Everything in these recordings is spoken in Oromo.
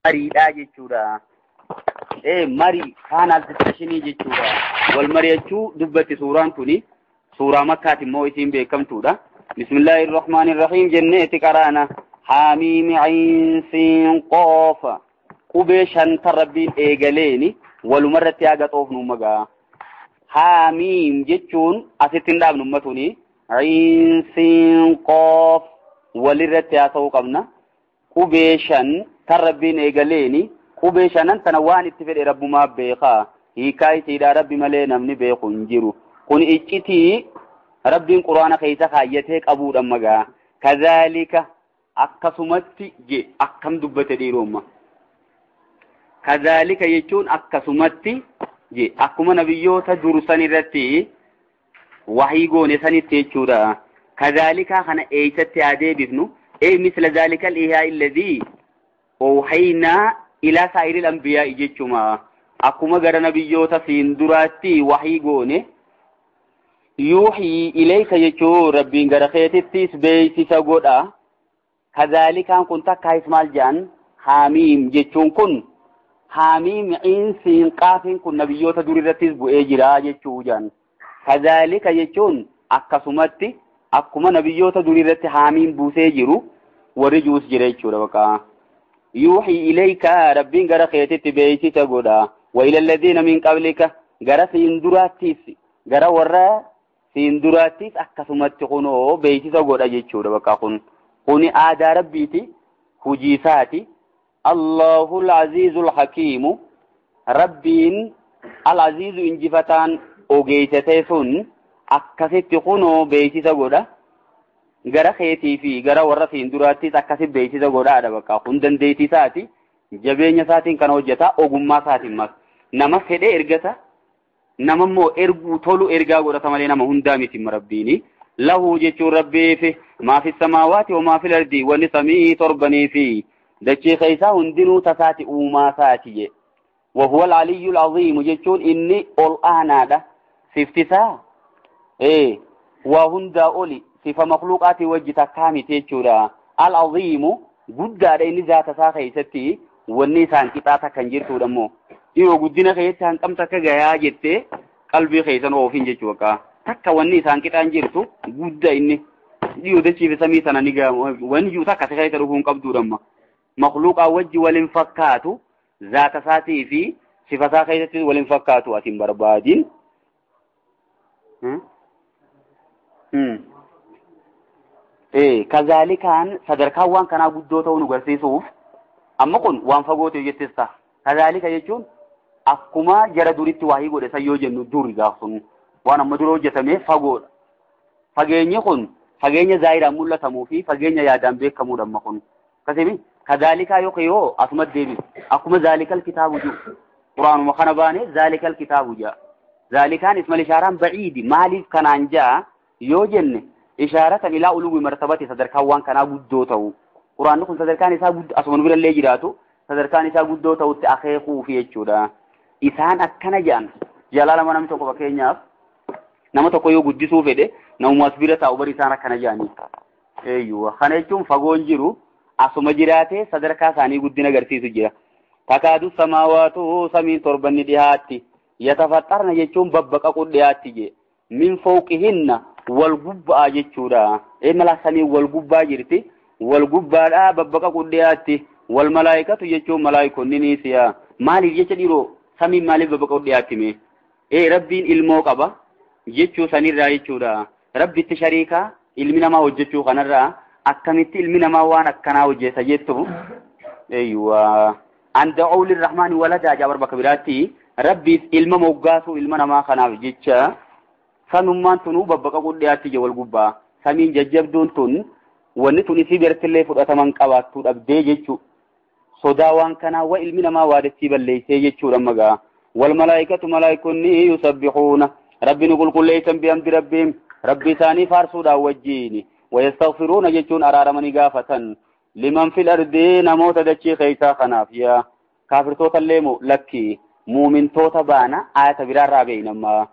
Mariidhaa jechuudha. Marii kaanaaf discussionii jechuudha. Wal mari'achuu dubbatti suuraan tuni suuraa Makkaati immoo isiin beekamtuudha. Bismillahir Rahmanir Rahiim jenneeti qaraana. Haamiim ayin siin qoof. Qubee shanta Rabbiin eegaleeni walumarratti haga xoofnu magaa. Haamiim jechuun asitti hin dhaabnu ummatuni. Ayin siin qoof walirratti haasa'uu qabna. Qubee shan tan Rabbiin eegaleeni qubee shanan tana waan itti fedhe Rabbumaa beekaa. Hiikaa isiidhaa Rabbi malee namni beeku hin jiru. Kun iccitii Rabbiin Quraana keessa kaayyatee qabuudha magaa. Kazaalika akkasumatti je akkam dubbate dhiiromma. Kazaalika jechuun akkasumatti je akkuma nabiyyoota dursan irratti wahii goone sanitti jechuudha. Kazaalika kana eessatti haa deebifnu? Misla zaalika al-ihyaa alladhii awhaynaa ilaa saa'iril anbiyaa'i jechuma. Akkuma gara nabiyyoota siin duraatti wahii goone yuuhii ilayka jechuun Rabbiin gara keetittis beeksisa godha. Kazaalikaan kun takkaayis maal jedhan? Haamiim jechuun kun haamiim ciinsiin qaafiin kun nabiyyoota durirrattis bu'ee jira jechuu jedhan. Kazaalika jechuun akkasumatti akkuma nabiyyoota durirratti haamiim buusee jiru warri juus jira jechuudha baqa. Yuuhii ilayka Rabbiin gara keetitti beeksisa godha. Wa ila alladhiina min qablika gara siin duraattis gara warra siin duraattis akkasumatti kunoo beeksisa godha jechuudha baqa kun. Kuni aadaa Rabbiiti, hojii isaati. Allahul Aziizul Hakiimu Rabbiin Al-Aziizu injifataan ogeessatee sun akkasitti kunoo beeksisa godha. Gara keetii fi gara warra siin duraattis akkasitti beeksisa godhaadha bakka. Kun dandeettii isaati. Jabeenya isaatiin kana hojjeta, ogummaa isaatiin mas. Nama fedhee ergata, nama immoo erguu tolu ergaa godhata malee nama hundaa miti Rabbiini. Lahu jechuun Rabbiif maa fi samaawaati wa maa fil ardi wanni samii torbanii fi dachee keessaa hundinuu tasaati uumaa isaati je. Wa huwa al-aliyyul aziim jechuun inni ol aanaadha. Sifti isaa waa hundaa oli sifa makhluuqaatii wajji takkaa miti jechuudha. Al-aziimu guddaadha inni zaata isaa keessatti wanni isaan qixaa takka hin jirtuudha immoo. Dhiyoo guddina keessatti hanqam takka gayaa jettee qalbii keessan oofin jechuudha. Takka wanni isaan qixaan jirtu guddaa inni. Dhiyoo dachii fi samii sana ni gaama. Wanni jiru takka keessa dhufuu hin qabduudha amma. Makhluuqaa wajji waliin fakkaatu zaata isaatii fi sifa isaa keessatti waliin fakkaatu ati hin barbaadin. Kazaalikaan sadarkaan waan kanaa guddoo ta'uu nu agarsiisuuf amma kun waan fagoo ta'e jettis ta'a. Kazaalika jechuun akkuma jara duritti waahii godhe san yoo jennu duri gaaf sun waan amma dura hojjetame fagoodha. Fageenyi kun fageenya zaahiraan mul'atamuu fi fageenya yaadaan beekamuudha amma kun. Akkasimi kazaalikaa yookiin yoo asuma deebisu akkuma zaalikal kitaabu jiru Quraanuma kana baane zaalikal kitaabu jaa. Zaalikaan ismal ishaaraan ba'iidi maaliif kanaan jaa yoo jenne ishaaratan ilaa uluwi martabati sadarkaan waan kanaa guddoo ta'u. Quraanni kun sadarkaan isaa asuma nu birallee jiraatu sadarkaan isaa guddoo ta'utti akeekuufi jechuudha. Isaan akkana jedhan jaalala namni tokko fakkeenyaaf nama tokko yoo guddisuu fedhe namuma as bira taa'u bari isaan akkana jedhanii. Eeyyuu kana jechuun fagoon jiru asuma jiraatee sadarkaa isaanii guddina agarsiisu jira. Takaadu samaawaatu samiin torbanni dhiyaatti. Yatafaxxarna jechuun babbaqaquu dhiyaatti je. Min fawqihinna wal gubbaa jechuudha. Mala samiin wal gubbaa jirti. Wal gubbaadhaa babbaqaquu dhiyaatti. Wal malaayikatu jechuun malaayikonni ni si'a. Maaliif jecha dhiiroo samiin maaliif babbaqaquu dhiyaatti mee? Rabbiin ilmoo qaba jechuu sanirraa jechuudha. Rabbitti shariikaa ilmi namaa hojjechuu kanarraa akkamitti ilmi namaa waan akkanaa hojjeta jettu. Eeyyuwaa. An da'uu lirrahmaani waladaa jaa bakka biraatti Rabbiif ilma moggaasuu ilma namaa kanaaf jecha sanummaan tunuu babbaqaquu dhiyaatti je wal gubbaa. Samiin jajjabduun tun wanni tun isii birattillee fudhataman qabaattuu dhabdee jechuu. Sodaa waan kanaa wa ilmi namaa waadachii balleessee jechuudha magaa. Wal malaayikatu malaayikonni yusabbihuuna Rabbi nu qulqulleessan bihamdi Rabbiin Rabbi isaanii faarsuudhaan wajjiini. Wayastaghfiruuna jechuun araaramanii gaafatan. Liman fil ardi namoota dachii keessaa kanaaf yaa kaafirtoota illee moo lakki muumintoota baana ayata biraarraa beeynamma.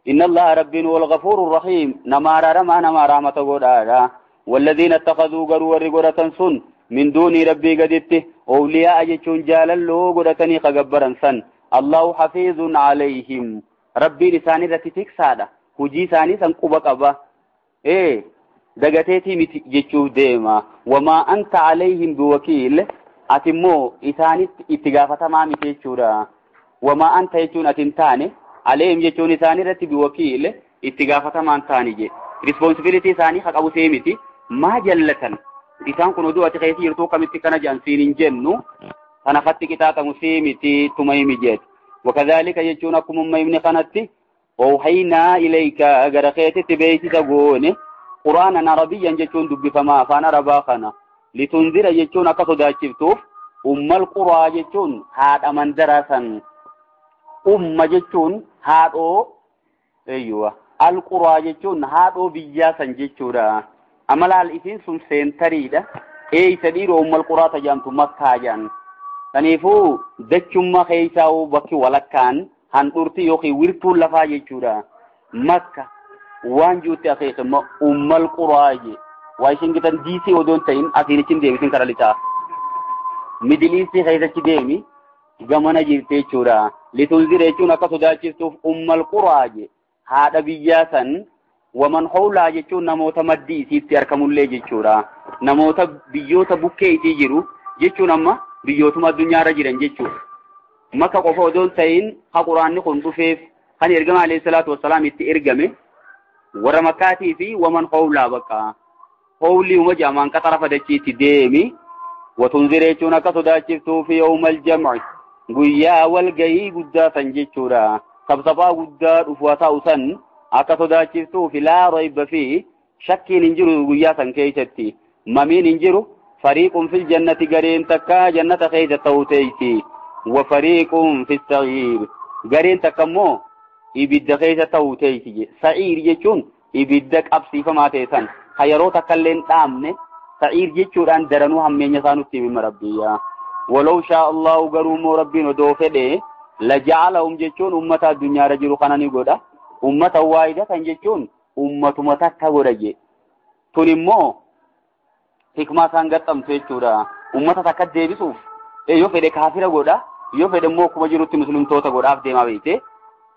Inna Allaha Rabbiin wal ghafuurur rahiim nama araaramaa nama rahmata godhaadha. Walladhiina ittakhadhuu garuu warri godhatan sun min duunii Rabbii gaditti Awliyaa jechuun jaalalloo godhatanii kagabbaran san. Allahu hafiizun alayhim. Rabbiin isaanii irratti tiksaadha. Hujii isaanii san quba qaba. Dagateetii miti jechuuf deema. Wamaa anta alayhim biwakiil. Ati immoo isaanitti itti gaafatamaa miti jechuudha. Wamaa anta jechuun ati hin taane, alayhim jechuun isaanii irratti biwakiil itti gaafatamaa hin taane jedhe. Responsibility isaanii haa qabu see miti. Maa jallatan? Isaan kun oduu ati keessa jirtuu kamitti kana jedhan siin hin jennu. Kanafatti qixaaxamu see miti tuma himi jedhe. Wakadhalika jechuun akkuma himne kanatti oohaynaa ilayka gara keetitti beeksisa goone quraanan arabiyyan jechuun dubbifamaa afaan arabaa kana. Litunzira jechuun akka sodaachiftuuf ummal quraa jechuun haadha mandaraa san. Umma jechuun haadhoo eeyyuwa. Alquraa jechuun haadhoo biyyaa san jechuudha. Amalaal isiin sun seentariidha. Eeysa dhiiroo ummal quraa tajaamtu makkaa jedhan. Kanaafuu dachummaa keessaa bakki walakkaan handhuurti yookiin wirtuun lafaa jechuudha. Makka waan jirutti akeekama ummal quraa je. Waashingitan DC odoo hin ta'in asiin achi deebisin karaa lixaa. Midiliistii keessatti deemi gamana jirti jechuudha. Litunzira jechuun akka sodaachiftuuf ummal quraa je. Haadha biyyaa san waman hawlaa jechuun namoota maddii isiitti argamullee jechuudha. Namoota biyyoota bukkee isii jiru jechuun amma biyyootuma addunyaarra jiran jechuudha. Makka qofa odoo hin ta'in ha quraanni kun dhufeef kan ergama alayhi salaatu wassalaam itti ergame warra makkaatii fi waman hawlaa bakka. Hawlii uma jaamaan qaxara fadachiitti deemi. Watunzira jechuun akka sodaachiftuuf yawmal jam'i guyyaa walgahii guddaa san jechuudha. Sabsabaa guddaa dhufu haa ta'u san akka sodaachiftuuf laa rayba fi shakkiin hin jiru guyyaa san keessatti. Mamiin hin jiru. Fariiqun fil jannati gareen takka jannata keessa ta'uu teessi. Wa fariiqun fis sa'iir gareen takka immoo ibidda keessa ta'uu teessi. Sa'iir jechuun ibidda qabsiifamaa ta'e san ka yeroo takka illee hin dhaamne sa'iir jechuudhaan daranuu hammeenya isaa nutti hima Rabbiyyaa. Walaw shaa Allahu garuu immoo Rabbiin odoo fedhe laja'alahum jechuun ummata addunyaarra jiru kana ni godha. Ummata waahidatan jechuun ummatuma takka godha je. Tun immoo hikmaa isaan gaxxamtu jechuudha. Ummata takka deebisuuf yoo fedhe kaafira godha, yoo fedhe immoo akkuma jirutti muslimtoota godhaaf deemaa beekte.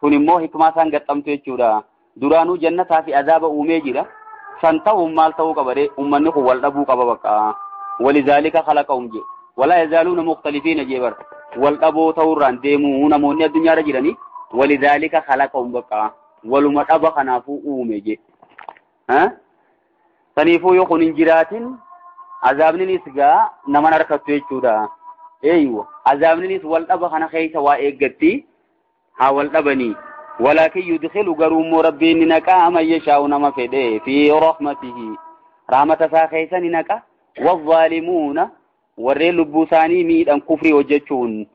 Tun immoo hikmaa isaan gaxxamtu jechuudha. Duraanuu jannataa fi azaaba uumee jira. San ta'uun maal ta'uu qaba ree? Ummanni kun wal dhabuu qaba bakka. Walizaalika khalaqahum je. Walaa yazaaluuna mukhtalifiina jee bara. Wal dhaboo ta'uurraan deemuu namoonni addunyaarra jiranii walizaalika khalaqahum bakka. Waluma dhaba kanaafuu uume je. Saniifuu yoo kun hin jiraatin azaabninis gaa naman harkattu jechuudha. Eeywa azaabninis wal dhaba kana keessa waa eeggatti haa wal dhabanii. Walaakin yudkhilu garuu immoo Rabbiin ni naqa man yashaa'u nama fedhe fi rahmatihi. Rahmata isaa keessa ni naqa. Wazzaalimuuna warreen lubbuu isaanii miidhan kufrii hojjechuun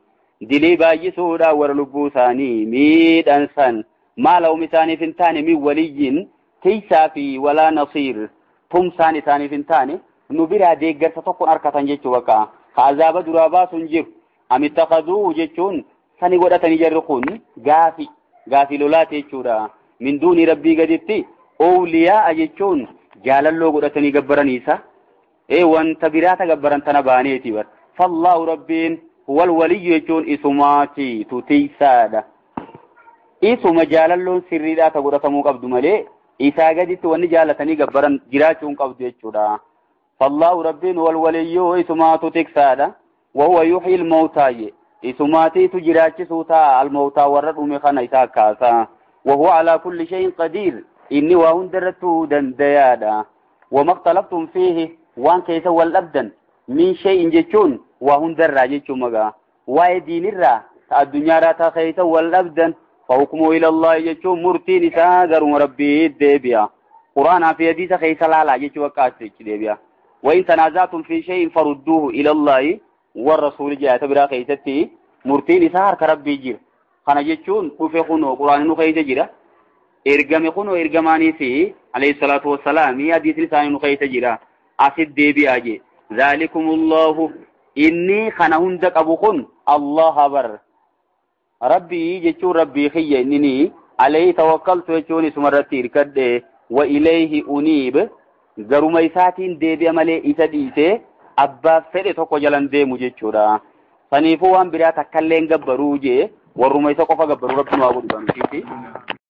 dilii baay'isuudha warra lubbuu isaanii miidhan san maal hawmi isaaniif hin taane min waliyyiin tiisaa fi walaa nasiir tumsaan isaaniif hin taane nu biraa deeggarsa tokkoon harkatan jechuu bakka ka azaaba duraa baasu hin jiru. Amittakhaduu jechuun sani godhatanii jarri kun gaafi gaafi lolaati jechuudha. Min duuni rabbii gaditti oowliyaa jechuun jaalalloo godhatanii gabbaraniisa. Wanta biraata gabbaran tana baaneeti bar. Fallaahu rabbiin huwal waliyyu jechuun isumaati tutiisaadha. Isuma jaalalloon sirriidhaa ta godhatamuu qabdu malee isaa gaditti wanni jaalatanii gabbaran jiraachuu hin qabdu jechuudha. Fallaahu rabbiin huwal waliyyu isumaatu tiksaadha. Wahuwa yuhyi al-mawtaa isumaatiitu jiraachisuu ta'a al-mawtaa warra dhume kana isaa kaasa. Wahuwa alaa kulli shay'in qadiir inni waa hundarrattuu dandayaadha. Wama ikhtalaftum fiihi waan keessa wal dhabdan min shay'in jechuun waa hundarraa jechuun magaa waa'ee diinirraa ta addunyaarraa ta keessa wal dhabdan fahukmuu ila Allahi jechuun murtiin isaa garuma rabbii deebi'a. Quraanaa fi hadiisa keessa laalaa jechuu akka asitti deebi'a. Wa in tanaaza'tum fi shay'in farudduuhu ila Allahi warrasuuli jedha biraa keessatti murtiin isaa harka rabbii jira. Kana jechuun dhufe kunoo quraanni nu keessa jira. Ergame kunoo ergamaanii fi alayhi salaatu wassalaam hadiisni isaanii nu keessa jira. Asit deebi'aa jee. Zaalikumullahu inni kana hunda qabu kun Allah bar. Rabbii jechuun rabbii kiyya inni alayhi tawakkaltu jechuun isumarratti hirkadhe wa ilayhi uniib garuma isaatiin deebi'a malee isa dhiisee Abbaa fedhe tokko jalan deemu jechuudha. Saniifuu waan biraa takkallee hin gabbaruu jee warruma isa qofa gabbaruu rabbi nu haa godhu.